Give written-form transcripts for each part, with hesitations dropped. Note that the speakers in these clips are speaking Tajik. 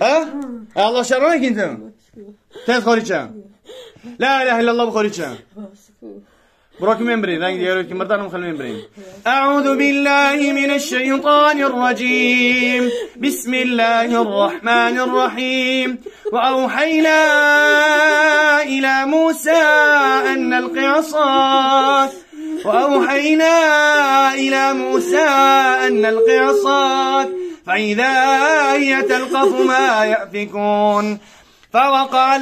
ها؟ الله شرم نکنی تو تیز خوری چه؟ لا اله الا الله بخوری چه؟ بروك ممبرين رنگ دیگه رو که مردانم خل ممبرين. اعوذ بالله من الشیطان الرجیم بسم الله الرحمن الرحیم واوحینا الى موسى ان الق عصاك واوحینا الى موسى ان الق عصاك فاذا هي تلقف ما يأفكون فوقع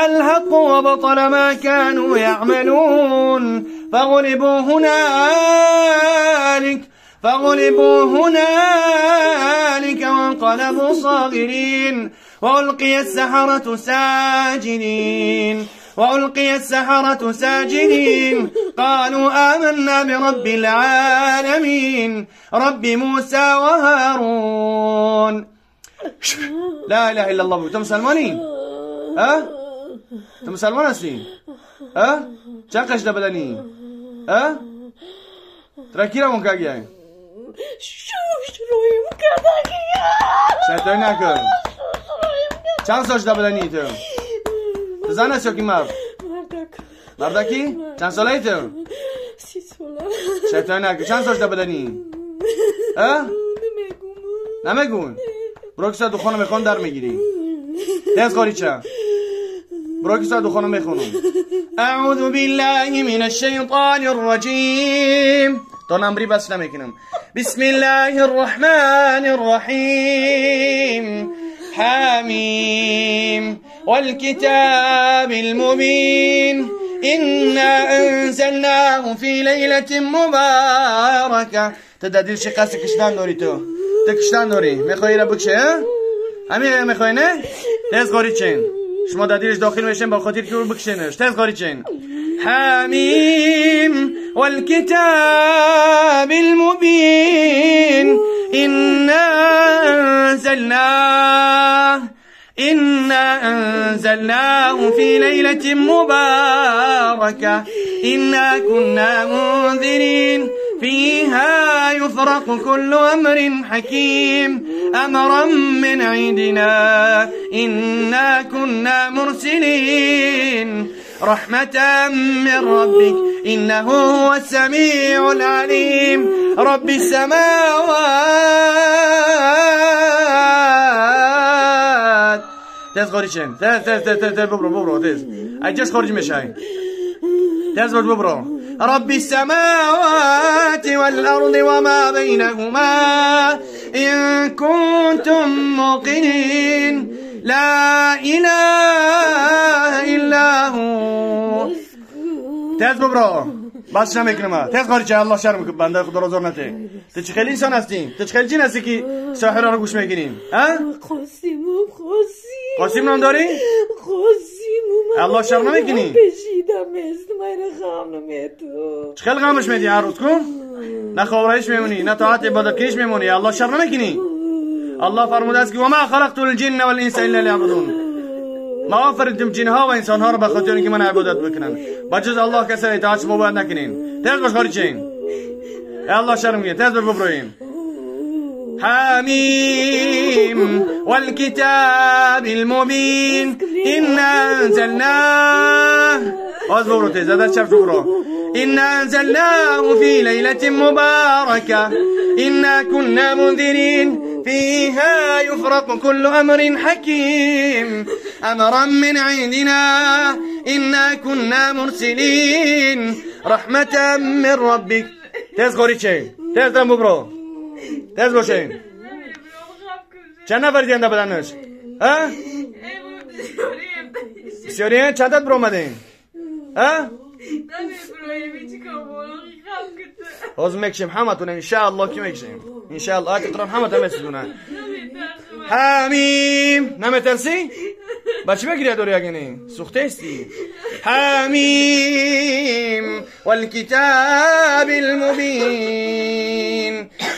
الحق وبطل ما كانوا يعملون فغلبوا هنالك وانقلبوا صاغرين وألقي السحرة ساجدين قالوا آمنا برب العالمين رب موسى وهارون. لا اله الا الله. تو مسلمانی؟ ها؟ تو مسلمان هستی؟ ها؟ چند قش بدنی؟ ها؟ ترکی را مونکا گیای؟ شوش رویم کداگیا شیطانی نکن. چند سال شده بدنی تو؟ تو زن هستی یا کی مرد؟ مردک. مردکی؟ چند ساله تو؟ 30 ساله. شیطانی نکن. چند سال شده بدنی؟ ها؟ نمیگم. نمیگون؟ برو که ساعت دخانه میخوان در میگیری. تیز خاری چه؟ برو که ساعت دخانه میخونم. اعوذ بالله من الشیطان الرجیم. تا نمری بس نمیکنم. بسم الله الرحمن الرحیم حامیم والکتاب المبین انا انزلناه فی لیلة مبارکه. تدادیل شی قصد کشتن داری تو. تو کشتن داری. میخوایی را بکشه؟ همین میخوای نه؟ تیز قاری چین. شما دادیلش داخل میشین با خاطر که رو بکشینش. تیز قاری چین. حامیم والکتاب المبین انا انزلناه فی لیلة مبارکة انا كنا منذرین فيها يفرق كل أمر حكيم أمرا من عندنا إنا كنا مرسلين رحمة من ربك إنه هو السميع العليم رب السماوات. تز خارجين تز تز تز تز ببرو ببرو تز اجش خارج مشاي تز ببرو. رب السماوات والأرض وما بينهما إن كنتم موقنين لا إله إلا هو. تز ببرو بس نمیکنم. تز خارج الله شرم کن بنده خدا را زور نده. تو چه خیلی انسان هستی؟ تو چه خیلی جن هستی که ساحر را گوش میگیریم؟ ها؟ قاسم قاسم قاسم نام داری؟ قاسم الله شرم نمیکنی؟ چه خیلی غمش میدی هر روز کن؟ نه خبرش میمونی نه طاعت عبادت کنیش میمونی. الله شرم نمیکنی؟ الله فرموده است که وما خلقت الجن والانس الا لیعبدون. ما آفریدم جن ها و انسان ها رو به خاطر اینکه من عبادت بکنن. بجز الله کسی اطاعت شما باید نکنین. تیز باش خارج شین. الله شرم کنین. تیز ببروین. حامیم والکتاب المبین انا انزلناه. باز ببرو تیز دست چپ ببرو. انا انزلناه فی لیلة مبارکة انا كنا منذرین فيها يفرق كل أمر حكيم أمرا من عندنا إنا كنا مرسلين رحمة من ربك. تیز خوری چه؟ تیز دم ببرو تیز باشین. چند نفر دیگه بدنش؟ ها؟ بسیاری چند تا برو اومدین؟ ها؟ باز میکشیم همتون ان شاء الله که میکشیم ان شاء الله. آیت قرآن همتون میسوزونه. حامیم نمیترسی؟ بچه بگیری داری اگه نی سوخته استی. حامیم والکتاب المبین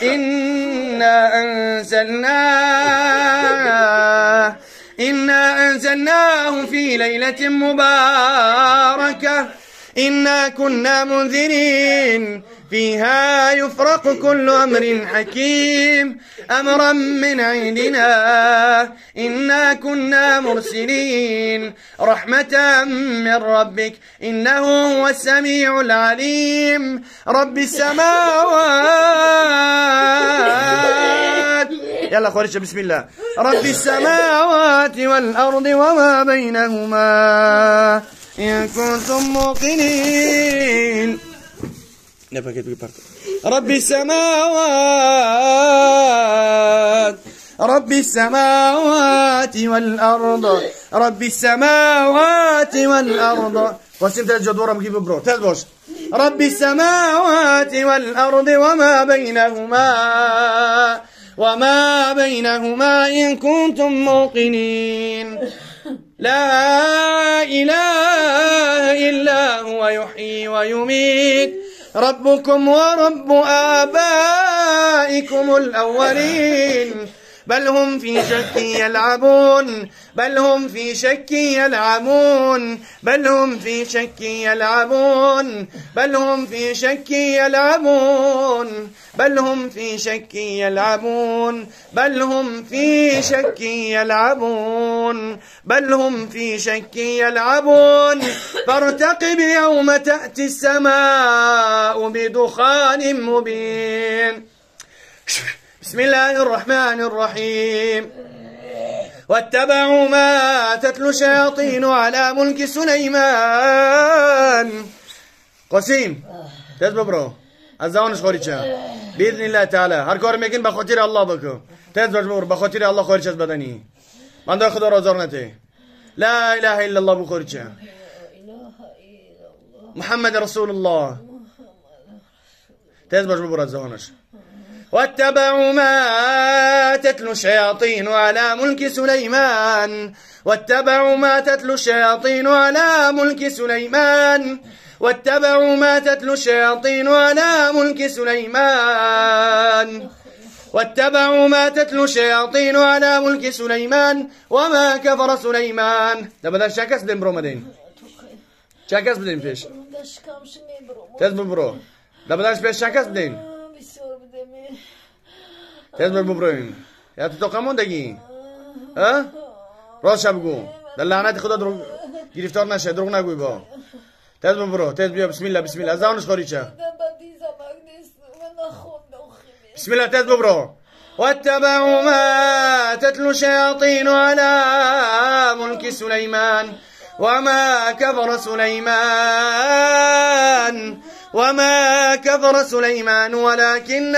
انا انزلناه فی لیلة مبارکة إنا كنا منذرين فيها يفرق كل أمر حكيم أمرا من عندنا إنا كنا مرسلين رحمة من ربك إنه هو السميع العليم رب السماوات. يلا خارج بسم الله. رب السماوات والأرض وما بينهما إن كنتم موقنين. رب السماوات رب السماوات والأرض رب السماوات والأرض. قسم تلج دورة مكيف برو تلبوش. رب السماوات والأرض وما بينهما وما بينهما إن كنتم موقنين. لا إله إلا هو يحيي ويميت ربكم ورب آبائكم الأولين. بل هم في شك يلعبون بل هم في شك يلعبون بل هم في شك يلعبون بل هم في شك يلعبون بل هم في شك يلعبون بل هم في شك يلعبون بل هم في شك يلعبون. فارتقب يوم تأتي السماء بدخان مبين. بسم الله الرحمن الرحيم. واتبعوا ما تتلو الشياطين على ملك سليمان. قسيم تز برو از زبانش خارج شه باذن الله تعالی. هر کار میکن به خاطر الله بکن. تز برو به خاطر الله خارج از بدنی بنده خدا را آزار نده. لا اله الا الله بخارج شه. محمد رسول الله. تز برو از زبانش. واتبعوا ما تتلو الشياطين على ملك سليمان واتبعوا ما تتلو الشياطين على ملك سليمان واتبعوا ما تتلو الشياطين على ملك سليمان واتبعوا ما تتلو الشياطين على ملك سليمان وما كفر سليمان. ده بدل شاكس بدين برو مدين شاكس بدين فيش تزبر برو ده بدل فيش شاكس بدين تزبر ببرویم یا تو توقع ها؟ راست بگو در لعنت خدا دروغ گرفتار نشه دروغ نگوی با تزبر برو تز بیا بسم الله بسم الله از زبانش خارج شه. بسم الله تز برو. واتبعوا ما تتلو الشياطين على ملك سليمان وما كفر سليمان وما كفر سليمان ولكن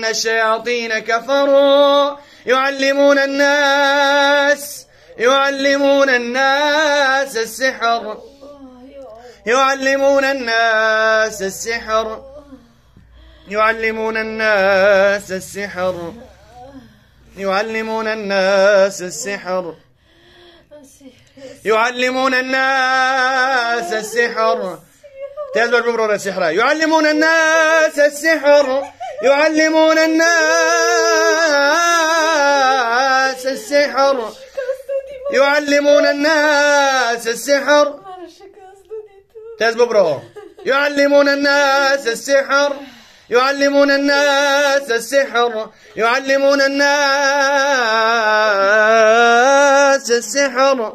الشياطين كفروا يعلمون الناس السحر يعلمون الناس السحر يعلمون الناس السحر يعلمون الناس السحر يعلمون الناس السحر. تزبر ببرور السحر. يعلمون الناس السحر يعلمون الناس السحر يعلمون الناس السحر. تزبر يعلمون الناس السحر يعلمون الناس السحر يعلمون الناس السحر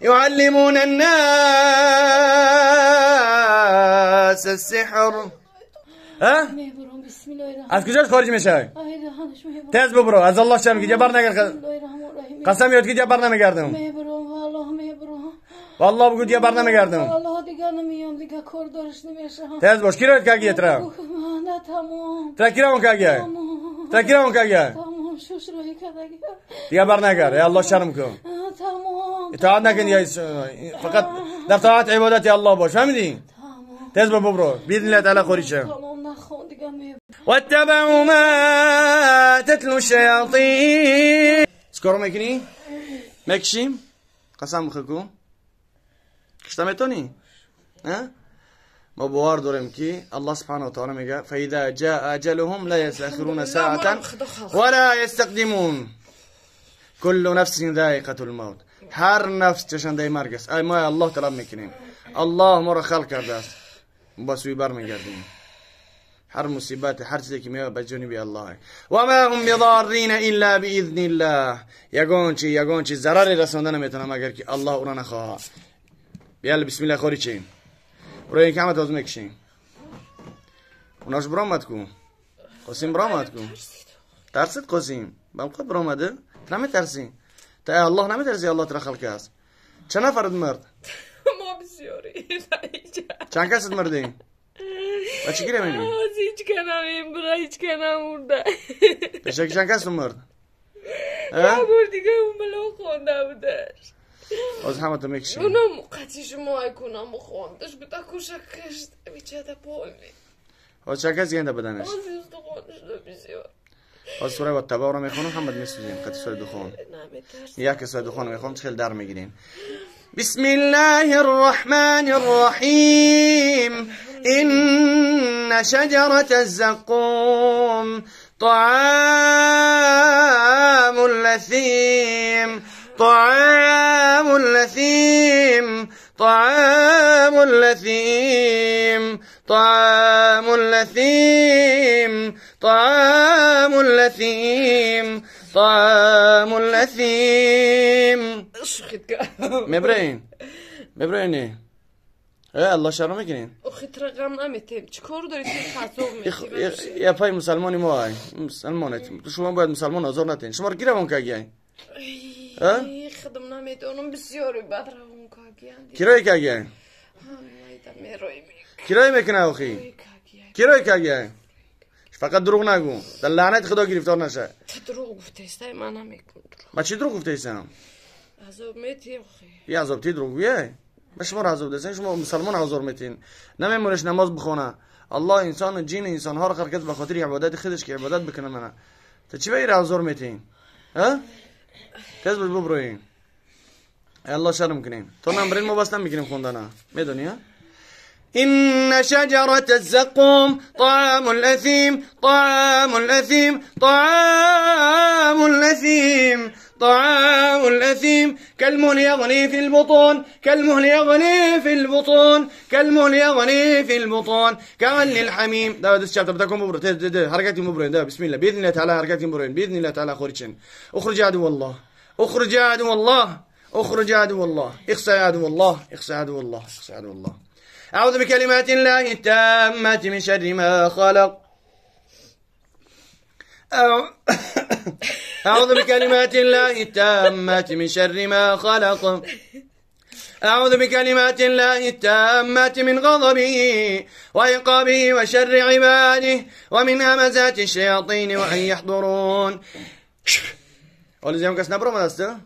يعلمون الناس السحر. ها؟ از کجاش خارج میشه؟ تز ببرو از الله شرم که جبر نگرد. قسم یاد که جبر نمیگردم. والله بگو دیگه بر نمیگردم. والله دیگه نمیام دیگه کار دارش نمیشه. تز باش کی رو کگی ترا؟ نه تمام. ترا کی رو کگی؟ ترا کی رو کگی؟ تمام شوش روی کدگی. دیگه بر نگرد یا الله شرم کن. تمام. اطاعت نکن یا فقط در طاعت عبادت الله باش فهمیدی؟ تمام. تز ببرو باذن الله تعالی خوریشه. تمام نخون دیگه می. واتبعوا ما تتلو الشياطين. سکارو میکنی؟ میکشیم؟ قسم بخو کشته میتونی؟ ما باور داریم که الله سبحانه و تعالی میگه فاذا جاء اجلهم لا يستأخرون ساعة ولا يستقدمون. کل نفس ذائقة الموت. هر نفس چشنده مرگ است. ای ما الله طلب میکنیم. الله ما را خلق کرده است. با سوی بر میگردیم. هر مصیبت هر چیزی که میاد به جانب الله. و ما هم بضارین الا باذن الله. یگان چی ضرری رسانده نمیتونه مگر که الله او را نخواهد. بیال بسم الله خوری چین. روی که همه تازه میکشیم. اوناش برآمد کو. قاسم برآمد کو. ترسید قاسم. بام قد برآمده. تو نمیترسی. تا الله نمیترسی الله ترا خلق است. چند نفرت مرد؟ ما بسیاری. چند کست مردی؟ و چی گیره مینی؟ هیچ کنم این برا هیچ کنم مرده. پیشکی چند کس مرد؟ یه بار دیگه اون بلا خونده بودش. از همه تو میکشیم. اونم قطعی شما کنم خوندش بوده کشه کشت بیچه پول می. از چند کس گنده بدنش؟ از استخوانش دو بسیار. از سوره و تبا رو میخونم همه میسوزیم قطعی سوره دخان. یک سوره دخان میخونم خیلی در میگیریم. بسم الله الرحمن الرحیم. إن شجرة الزقوم طعام الأثيم طعام الأثيم طعام الأثيم طعام الأثيم طعام الأثيم طعام الأثيم. مبرين مبرين الله شرم میکنین؟ آخه رقم نمیتیم چیکار داری تو خطاب میتی؟ یه پای مسلمانی ما ای مسلمانت تو شما باید مسلمان آزار نتین. شما رو کی روان کگی؟ ای خودم نمیدونم بسیار بد روان کگی. کی روی کگی؟ کی روی میکنه آخی؟ کی روی کگی؟ فقط دروغ نگو. در لعنت خدا گرفتار نشه. تو دروغ گفته من نمیکنم دروغ. من چی دروغ گفته ایستم؟ عذاب میتی آخی. یه عذاب تی دروغ ما شما را عذاب دستین شما مسلمان عذاب میتین نمیمونش نماز بخونه. الله انسان و جن انسان ها را خلق کرد به خاطر عبادت خودش که عبادت بکنه. منه تا چی به عذاب میتین؟ ها؟ تز ببروین. الله شرم کنیم. تو نمبرین ما بس نمیکنیم خوندنه. میدونی ها؟ إن شجرة الزقوم طعام الأثيم طعام الأثيم طعام الأثيم طعام الأثيم كالمهل يغلي في البطون كالمهل يغلي في البطون كالمهل يغلي في البطون كغلي الحميم. ده دست شابتر بتاعكم مبرو ده حركاتي مبروين ده بسم الله بإذن الله تعالى حركاتي مبروين بإذن الله تعالى خرجن. اخرج يا عدو الله اخرج يا عدو الله اخرج يا عدو الله اخسأ يا عدو الله اخسأ يا عدو الله اخسأ يا عدو الله. أعوذ بكلمات الله التامة من شر ما خلق. أعوذ بكلمات الله التامة من شر ما خلق. أعوذ بكلمات الله التامة من غضبه وعقابه وشر عباده ومن همزات الشياطين وأن يحضرون. أولي زيهم كاس نبرو ما دسته؟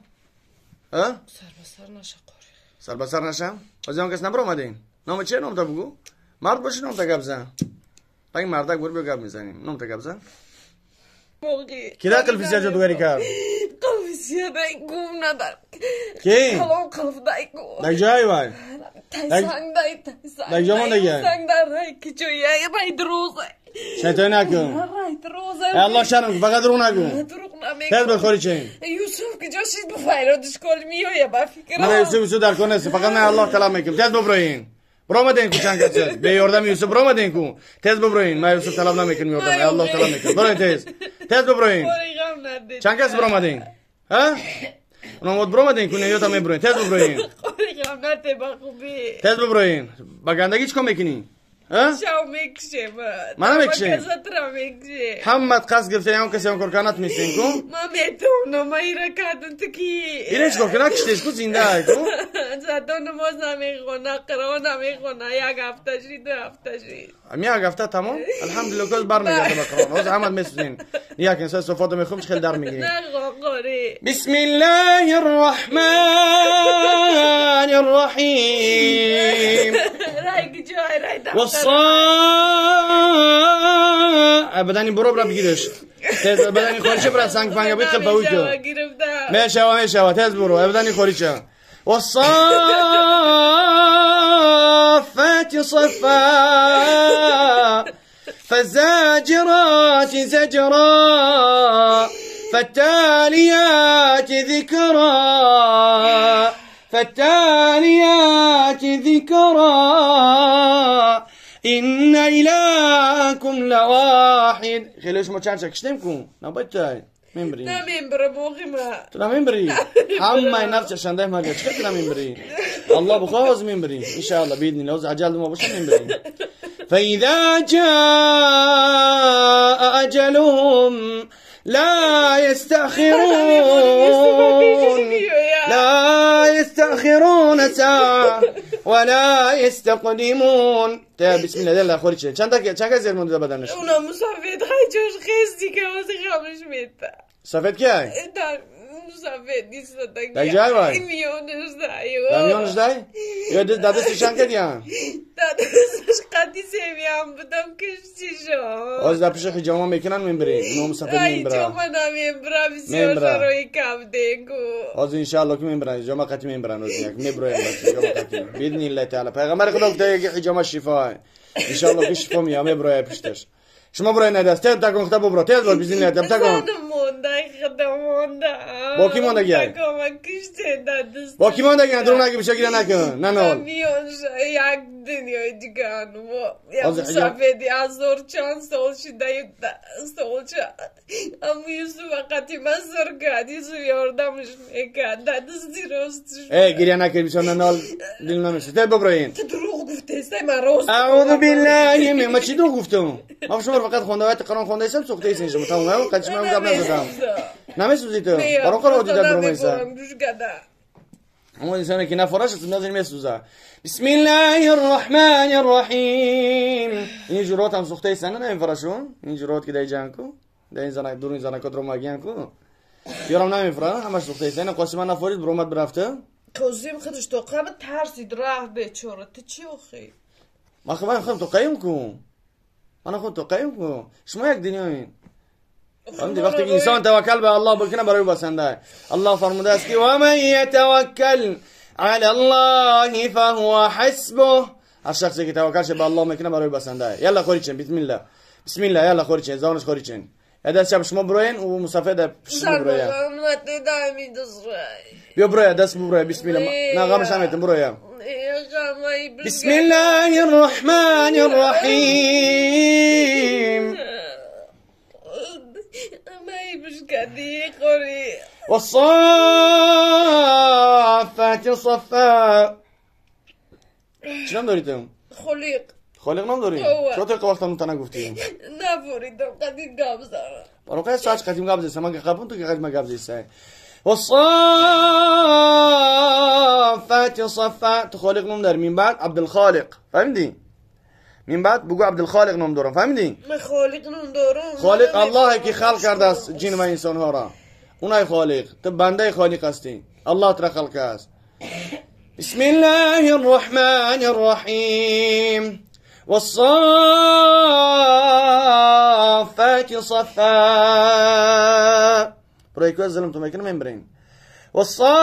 ها؟ سر بسر نشه قاری. سر بسر نشه؟ زيهم کس نبرو مدین؟ نام چیه نام تا بگو؟ مرد باشی نام تا گپ زن. پنج مردک بر بیا گپ میزنیم. نام تا گپ زن. کی دا قلفیسیا جادوگری کرد؟ قلفیسیا دای گم ندار. کی؟ کلام قلف دای گم. دای جای وای. تایسانگ دای تایسانگ. دای جمان دای. سانگ در رای کیچوی رای دروزه. شیطان نکن. رای دروزه. الله شرم فقط دروغ نگو. دروغ نمیگم. تز بخوری چین. یوسف کجا شید بفایرادش کل میویا با فکر. من یوسف در کن نیست فقط من الله کلام میکنم. تز ببرین. برآمدین کو چند کس به یاردم یوسف برآمدین کو تز ببرین. من یوسف طلب نمیکنم یاردم الله طلب میکنم. برین تز تز ببرین. چند کس برآمدین؟ ها؟ اونم برآمدین کو نه یادم میبرین. تز ببرین. تز ببرین. با گندگی چیکار میکنی؟ ها؟ شاو میکشم. من میکشم. همت قصد گرفته هم کسی هم کار کنات میسین کو؟ ما میتونم ما ایره کردن تو کی؟ ایره چیکار کنه کشتش کو زنده ای کو؟ زدن نماز نمیخونه قرآن نمیخونه یک هفته شد دو هفته شد. امی یک هفته تمام؟ الحمدلله کس برمیگرده به قرآن. باز احمد میسوزین. یک انسان صفات میخوام خیلی در میگیریم. نه قاری. بسم الله الرحمن الرحیم. رای جای رای بدنی برو برو بگیرش. تز بدنی خوریچه برو سنگ پنگ بیت خل باوی که. میشه میشه تز برو بدنی خوریچه. والصافات صفا فالزاجرات زجرا فالتاليات ذكرا فالتاليات ذكرا إن إلهكم لواحد. خیلی شما چند چکشتیم کن نباید تای میمبری نمیبرم آخی ما تو نمیبری همه نفس چشنده مگه چه تو نمیبری الله بخواه از میبری ان شاء الله باذن الله از عجل ما باشه میبری. فاذا جاء اجلهم لا يستأخرون لا يستأخرون ساعة ولا يستقدمون. بسم الله الله خوری چند تا چند زیر مونده بدنش اونا مسافت های جوش خیستی که واسه خامش میتا سفید کی مسافت نیست در جای وای میونش دای میونش دای یا داداش چند کردیان داداش قدی سیمیام بودم کشتی شو از در پیش حجامه میکنن میبری نو مسافت میبره حجامه نمیبره بسیار روی کم دیگو از ان شاء الله که میبرن حجامه قطعی میبرن از یک میبره حجامه قطعی باذن الله تعالی. پیغمبر خدا گفته که حجامه شفا ان شاء الله که شفا میاد میبره پشتش. شما برای ندست تیز تکون خطا ببرو تیز بر باذن الله تکون مونده خدا مونده با کی مونده گی با کی مونده گی درو نگی بشه گیره نکن نه نه میونش یک دنیای دیگه یا مسافتی از دور چند سال شده سال چند اما یوسف وقتی من سر کرد یوسف یاردمش میکرد دستی راستش ای گریه نکن بشه نه نه دل نمیشه تیز ببروین. تو دروغ گفته است من راست اعوذ بالله من ما چی دروغ گفتم ما شما فقط خونده آیت قرآن خونده ایستم سوخته ایستین شما تمام قدش من گپ نزدم نمیسوزی تو برای قرار دیده درو میسه اما انسانی که نفرش است نازل میسوزه. بسم الله الرحمن الرحیم. این جورات هم سوخته ایستن نه نمیفرشون این جورات که دای جنگ کو دای این زنک درون زنک درو مگین کو یارم نمیفرن همش سوخته ایستن. قاسم نفرید برومد برفته قاسم خودش تو قبل ترسید رفت بیچاره تو چی آخی من خودم تو قیم کو من خود تو قیم کو شما یک دنیایین. فهمدی وقتی که انسان توکل به الله بکنه برای بسنده. الله فرموده است که و من یتوکل علی الله فهو حسبه. هر شخصی که توکلش به الله میکنه برای بسنده. یلا خوری چن بسم الله بسم الله یلا خوری چن زانش خوری چن دست چپ شما بروین و مسافه ده شما بروین بیا برویا دست برویا بسم الله نه غمش نمیتم برویا. بسم الله الرحمن الرحیم. والصافات صفا. چی نام داری تو؟ خلیق. خالق نام داری؟ چرا تو وقت هم تنها گفتی؟ نفریدم قدیم گپ زدم. برای ساعت قدیم گپ زدم من که قبول تو که قدیم گپ زدی. والصافات صفا. تو خالق نام داری من بعد عبدالخالق فهمیدی؟ من بعد بگو عبدالخالق نام دارم فهمیدی؟ من خالق نام دارم. خالق الله که خلق کرده است جن و انسان ها را. اونای خالق تو بنده خالق هستی. الله ترا خلق است. بسم الله الرحمن الرحیم. والصافات صفا. برای که ظلم تو میکنم میبرین. والصافات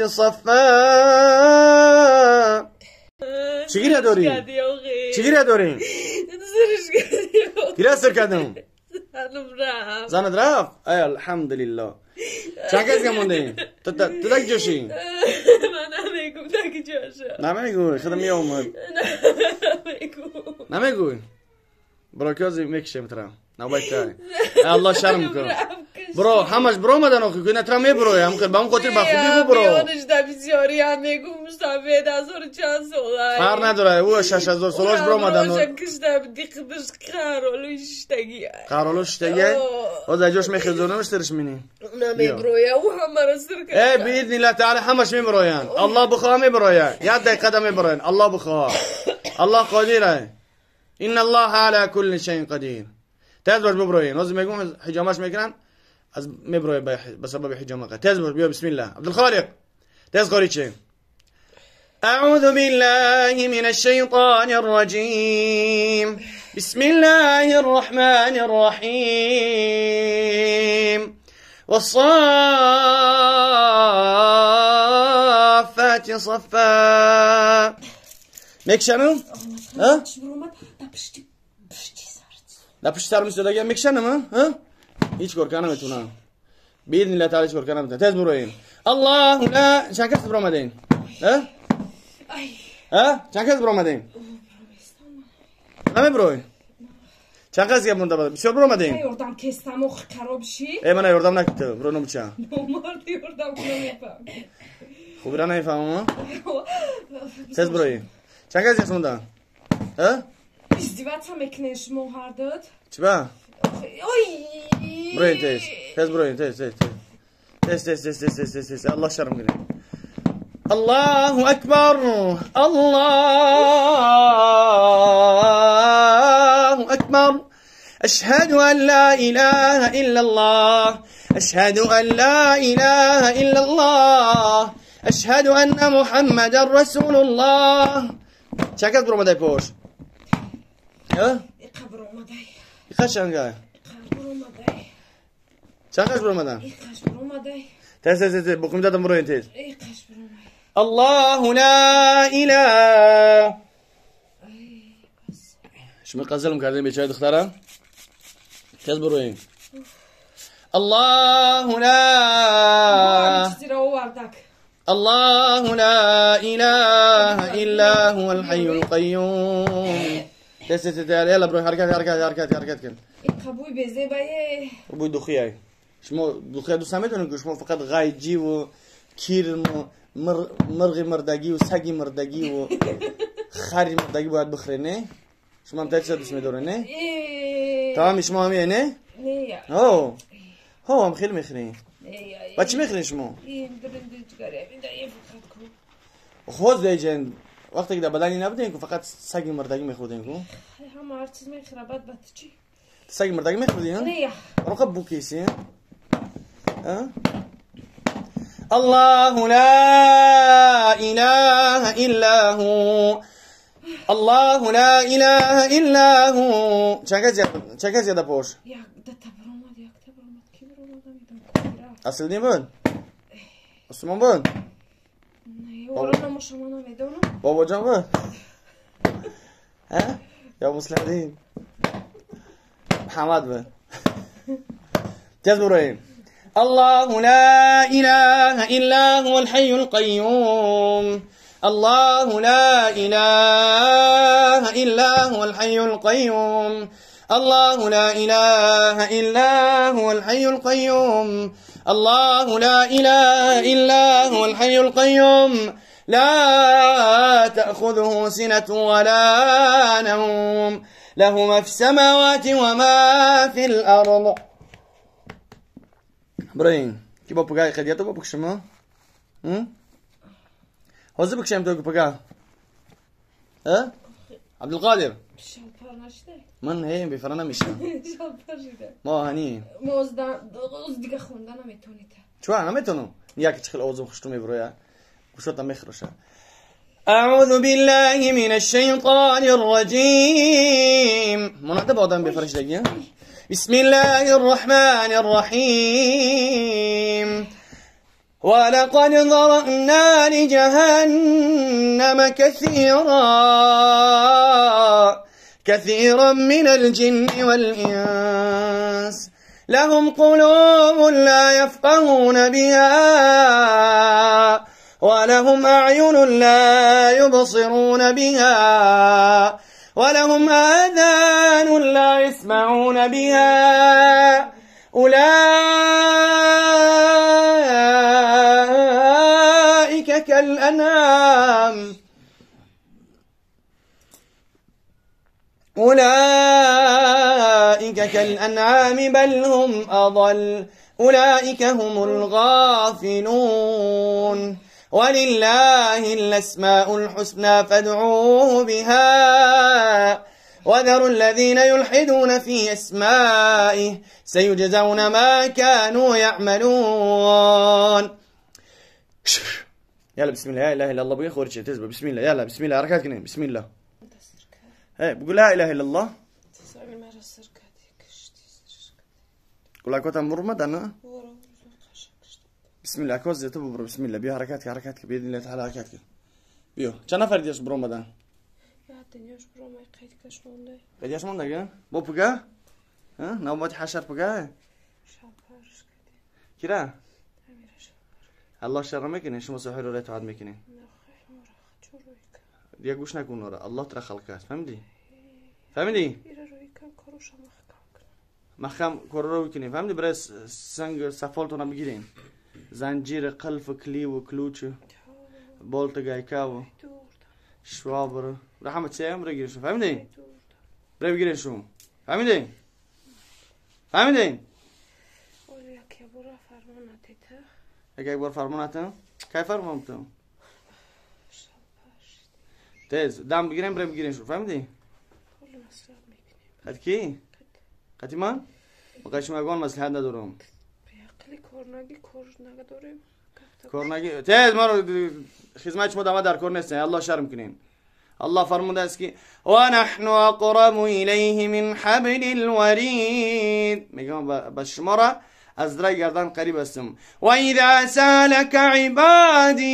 صفا. چی گیره داری؟ چی گیره داری؟ گیره سر کردم. زنم رفت. زنت رفت؟ ای الحمدلله. چند کس که مونده؟ تو دک جوشی؟ من نمیگم دک جوشم. نمیگوی خودم میامد. نمیگم. نمیگوی؟ برو که از میکشم ترم. نباید تای. الله شرم کن. برو همش برو مدن آخی که نترم میبروی هم خیلی با اون خاطر بخوبی برو. میانش در بسیاری هم میگم مصطفی هزار چند ساله. فرق نداره او 6000 سالش برو مدن. روشن کشته دیقدش قرالو شتگی. قرالو شتگی؟ از اجاش میخیزونمش ترش مینی. نمیبروی او همه را سر کرد. ای باذن الله تعالی همش میبروین. الله بخواه میبروین. یک دقیقه میبروین. الله بخواه. الله قادره. ان الله على كل شيء قدیر. تیز باش ببروین. از میگم حجامش میکنن از میبروی به سبب حجامه. تیز باش بیا بسم الله. عبدالخالق تیز قاری چه؟ اعوذ بالله من الشیطان الرجیم. بسم الله الرحمن الرحیم. والصافات صفا. میکشنم؟ ها؟ لا پشت سر میسته دیگه میکشنم ها؟ هیچ کار کنم نمیتونم. باذن الله تعالی هیچ کار کنم نمیتونم. تز بروین. الله لا چند کس برآمدین؟ ها؟ ها؟ چند کس برآمدین؟ نمیبروین. چند کس گپ مونده بود؟ بسیار برآمدین. یوردم کستم و خراب شی. ای من یوردم نکته. برو نمیچم. مرد یوردم نمیفهم. خوب را نمیفهمم. تز بروین. چند کس مونده؟ ها؟ ازدواج میکنه شما هر داد. چی با؟ اوی. بروین تز. تز بروین تز تز تز تز تز تز تز تز تز. الله شرم کنه. الله اکبر. الله اکبر. اشهد ان لا اله الا الله. اشهد ان لا اله الا الله. اشهد ان محمدا رسول الله. چقدر برآمده پوش؟ ها؟ قبر اومده. قشنگه. قبر اومده. چقدر برآمدن؟ قبر اومده. تز تز تز بخون دادم بروین تز. قبر اومده. الله لا اله. شما قزلم کردین بیچاره دخترم. تز بروین. الله لا الله لا اله الا هو الحي القيوم. تز تز يلا بروح حركات حركات حركات حركات کن. قبوی بزه بوی دخیه. شما دخیه دوست نمیتونید که شما فقط غایجی و کیر و مرغ مردگی و سگی مردگی و خری مردگی باید بخوری نه؟ شما هم تا چیزا دوست میداره نه؟ تمام شما همیه نه؟ نه. هو هو هم خیلی میخورین. با چی میخورین شما؟ خود دیجن وقتی که در بدنی نبودین که فقط سگ مردگی میخوردین کو؟ هم هر چیز میخوره بعد بعد چی؟ سگ مردگی میخوردین؟ نه. رقب بوکیسی ها؟ الله لا اله الا هو. الله لا اله الا هو. چند زیاده پوش؟ یک دو تا برآمد یک تا برآمد کی برآمد نمیدونم. اصل نی بود؟ عثمان بود؟ نه ورا نموشم نمیدونم. بابا جان بود؟ ها؟ یا مسلمین محمد بود. جز برویم. الله لا اله الا هو الحي القيوم. الله لا اله الا هو الحي القيوم. الله لا اله الا هو الحي القيوم. الله لا اله الا هو الحي القيوم. لا تأخذه سنة ولا نوم. له ما في السماوات وما في الأرض. برين كي با پگاه خدیتو با بکشم ها؟ حاضر بکشم تو پگاه؟ ها؟ عبدالقادر من هی بیفرانه میشم. ما هنی ما از دیگه خوندن نمیتونید. چرا نمیتونم؟ یک چخل آوازم خوشتو میبرویا گوشاتم میخروشه. اعوذ بالله من الشیطان الرجیم. منعده با آدم بفرش دیگه. بسم الله الرحمن الرحیم. ولقد ذرأنا لجهنم كثيرا من الجن والإنس. لهم قلوب لا يفقهون بها ولهم أعين لا يبصرون بها ولهم آذان لا يسمعون بها. أولئك كالأنعام أولئك كالأنعام بل هم أضل. أولئك هم الغافلون. ولله الأسماء الحسنى فادعوه بها وذروا الذين يلحدون في أسمائه سيجزون ما كانوا يعملون. يلا بسم الله لا إله إلا الله بقي خورشي تزبط. بسم الله يلا بسم الله حركات كنين بسم الله. ايه بقول لا إله إلا الله. قول لك مرمد أنا. بسم الله كوز تبو بسم الله بيو حركاتك حركاتك بإذن الله تعالى حركاتك بيو. چند نفر دیش برآمدن؟ دنیاش برام قید کش مونده. قیدش مونده گه؟ با پگه؟ ها؟ نوبت حشر پگه؟ کیرا؟ الله شر میکنه شما ساحر رو اطاعت میکنین. دیگه گوش نکن اورا، الله ترا خلق است. فهمیدی؟ فهمیدی؟ محکم کار رو کنی. فهمیدی؟ برای سنگ سفالتون بگیرین. زنجیر قلف و کلی و کلوچ بولت گایکا و شوابر رحمة سیم برای گیرشون. فهمیدی؟ برای بگیرشون. فهمیدی؟ فهمیدی؟ یک بار فرمان نتم؟ کی فرمان بتم؟ تیز دم بگیریم برای بگیریم شو. فهمیدی؟ قد کی؟ قدی من؟ با شما یگان مصلحت ندارم. کارنگی تیز ما رو خدمت شما دمه در کار نیستن. الله شرم کنین. الله فرموده است که و نحن اقرب الیه من حبل الورید. میگم به شما را از درای گردن قریب هستم. و اذا سالک عبادی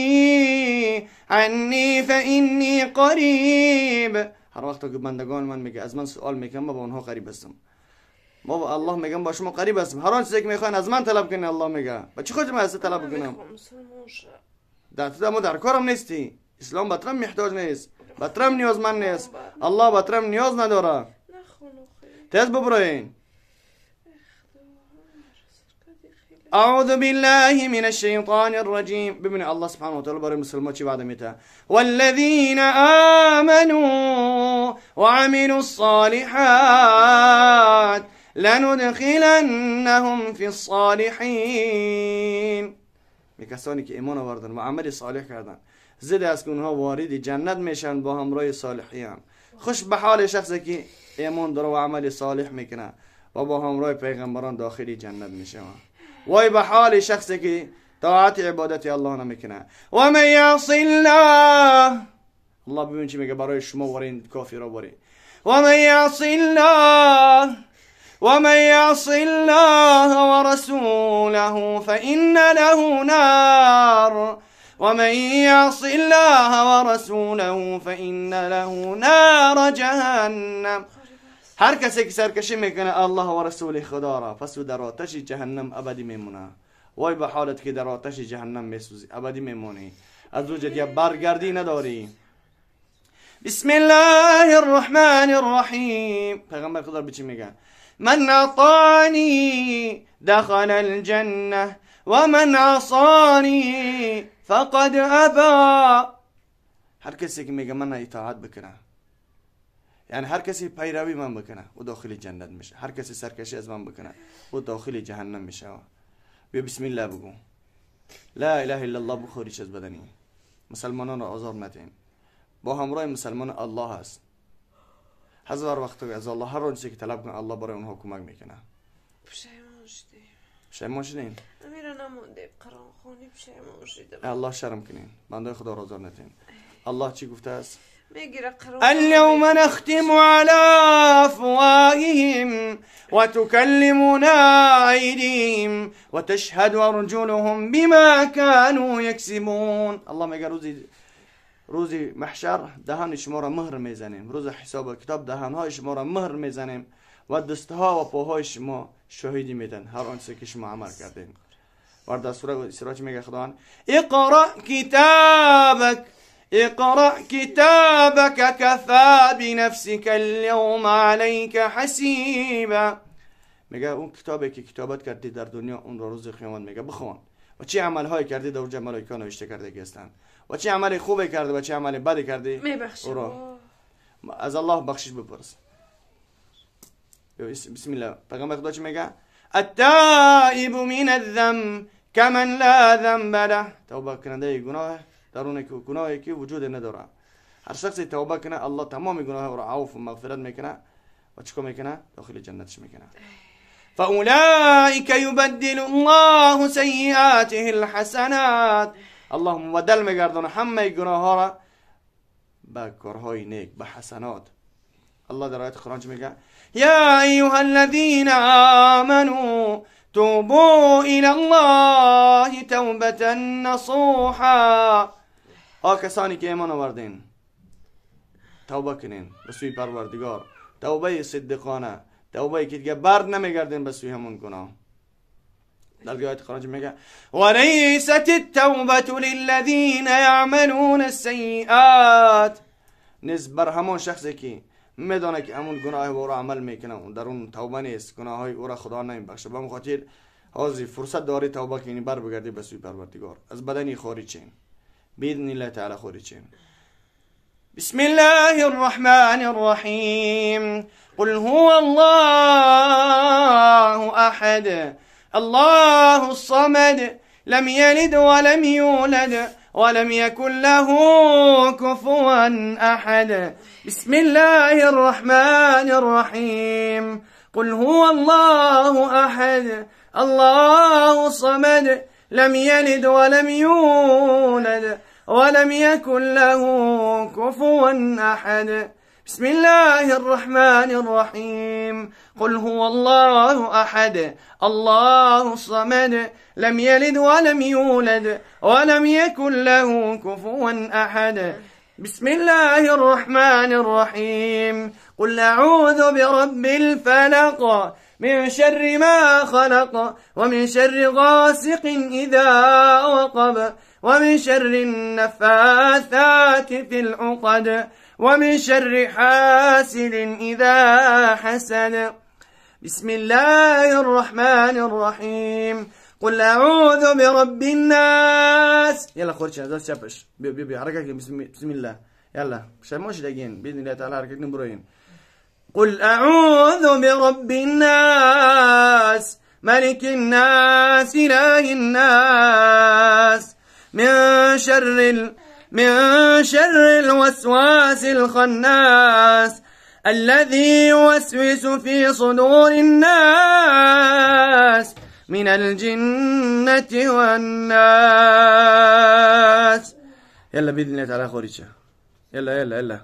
عنی فانی قریب. هر وقت که بندگان من میگه از من سوال میکنم ما با اونها قریب هستم. ما با الله میگم با شما قریب هستم. هر آن چیزی که میخواین از من طلب کنین الله میگه. با چی خود من از طلب کنم؟ در تو ما در کارم نیستی. اسلام بترم محتاج نیست. بترم نیازمند نیست. الله بترم نیاز نداره. تیز ببرین. اعوذ بالله من الشیطان الرجیم. ببین الله سبحانه و تعالی برای مسلمان چی وعده میده؟ والذین آمنوا وعملوا الصالحات لندخلنهم فی الصالحین. کسانی که ایمان آوردن و عمل صالح کردن زده است که اونها وارد جنت میشن با همراه صالحین. خوش به حال شخصی که ایمان داره و عمل صالح میکنه و با همراه پیغمبران داخل جنت میشه. وای به حال شخصی که طاعت عبادت الله نمیکنه. و من یعص الله، الله ببین چی میگه برای شما وارین کافرا وارین. و من یعص الله و من یعص الله ورسوله فإن له نار ومن يعص الله ورسوله فإن له نار جهنم. هر کسی که سرکشی میکنه الله و رسول خدا را پس او در آتش جهنم ابدی میمونه. وای به حالت که در آتش جهنم میسوزی ابدی میمونی، از اونجا دیگه برگردی نداری. بسم الله الرحمن الرحیم. پیغمبر خدا به چی میگه؟ من اطاعنی دخل الجنه ومن عصانی فقد ابا. هر کسی که میگه من اطاعت بکنه، یعنی هر کسی پیروی من بکنه او داخل جنت میشه، هر کسی سرکشی از من بکنه او داخل جهنم میشه. بیا بسم الله بگو، لا اله الا الله بخوری از بدنی. مسلمانان را آزار ندین. با همراه مسلمان الله هست. هزار وقت از الله هر آنچه که طلب کنه الله برای اونها کمک میکنه. پشیمان شدیم. پشیمان شدین؟ امیرا نمونده قرآن خونی پشیمان شدیم. الله شرم کنین، بنده خدا را آزار ندین. الله چی گفته است؟ اليوم نختم على أفواههم وتكلمنا أيديهم وتشهد أرجلهم بما كانوا يكسبون. الله میگه روزی محشر دهان شما را مهر میزنیم، روز حساب کتاب دهانهای شما را مهر میزنیم و دستها و پاهای شما شاهدی میدن هر آنچه که شما عمل کردین. و در سوره اسراء میگه خداوند اقرأ کتابک اقرأ كتابك كفى بنفسك اليوم عليك حسیبا. میگه اون کتابی که کتابت کردی در دنیا اون را روز قیامت میگه بخوان و چه عملهایی کردی در اونجا ملائکه نوشته کرده هستند و چه عمل خوبی کرده و چه عمل بدی کردی. میبخشم از الله بخشش بپرس. بسم الله. پیغمبر خدا چی میگه؟ التائب من الذنب كمن لا ذنب له. توبه کننده گناه در اون گناهی که وجود نداره. هر شخصی توبه کنه الله تمام گناه را عفو و مغفرت میکنه و چیکار میکنه؟ داخل جنتش میکنه. فاولئک یبدل الله سیئاته الحسنات. الله مبدل میگردونه همه گناه ها را به کارهای نیک، به حسنات. الله در آیت قرآن چی میگه؟ یا ایها الذین آمنوا توبوا الى الله توبة نصوحا. آ کسانی که ایمان آوردین توبه کنین به سوی پروردگار، توبه صدقانه، توبه که دیگه بر نمیگردین به سوی همون گناه. در آیت قرآن میگه وليست التوبة للذين يعملون السيئات. نیست بر همون شخصی که میدانه که همون گناه او را عمل میکنه و در اون توبه نیست، گناه های او را خدا نمیبخشه. به خاطر حاضر فرصت داری توبه کنی، بر بگردی به سوی پروردگار، از بدنی خارج شین باذن الله تعالی خارج شین. بسم الله الرحمن الرحیم. قل هو الله احد الله الصمد لم يلد ولم يولد ولم يكن له كفوا أحد. بسم الله الرحمن الرحيم. قل هو الله أحد الله الصمد لم يلد ولم يولد ولم يكن له كفوا أحد. بسم الله الرحمن الرحيم. قل هو الله أحد الله الصمد لم يلد ولم يولد ولم يكن له كفوا أحد. بسم الله الرحمن الرحيم. قل أعوذ برب الفلق من شر ما خلق ومن شر غاسق إذا وقب ومن شر النفاثات في العقد ومن شر حاسد إذا حسد. بسم الله الرحمن الرحيم. قل أعوذ برب الناس. يلا خورش هذا شابش بي بي بي حركة بسم الله. يلا شموش دقين بإذن الله تعالى حركة نبروين. قل أعوذ برب الناس ملك الناس إله الناس من شر الوسواس الخناس الذي يوسوس في صدور الناس من الجنة والناس. يلا بإذن الله تعالى خوريشة. يلا يلا يلا.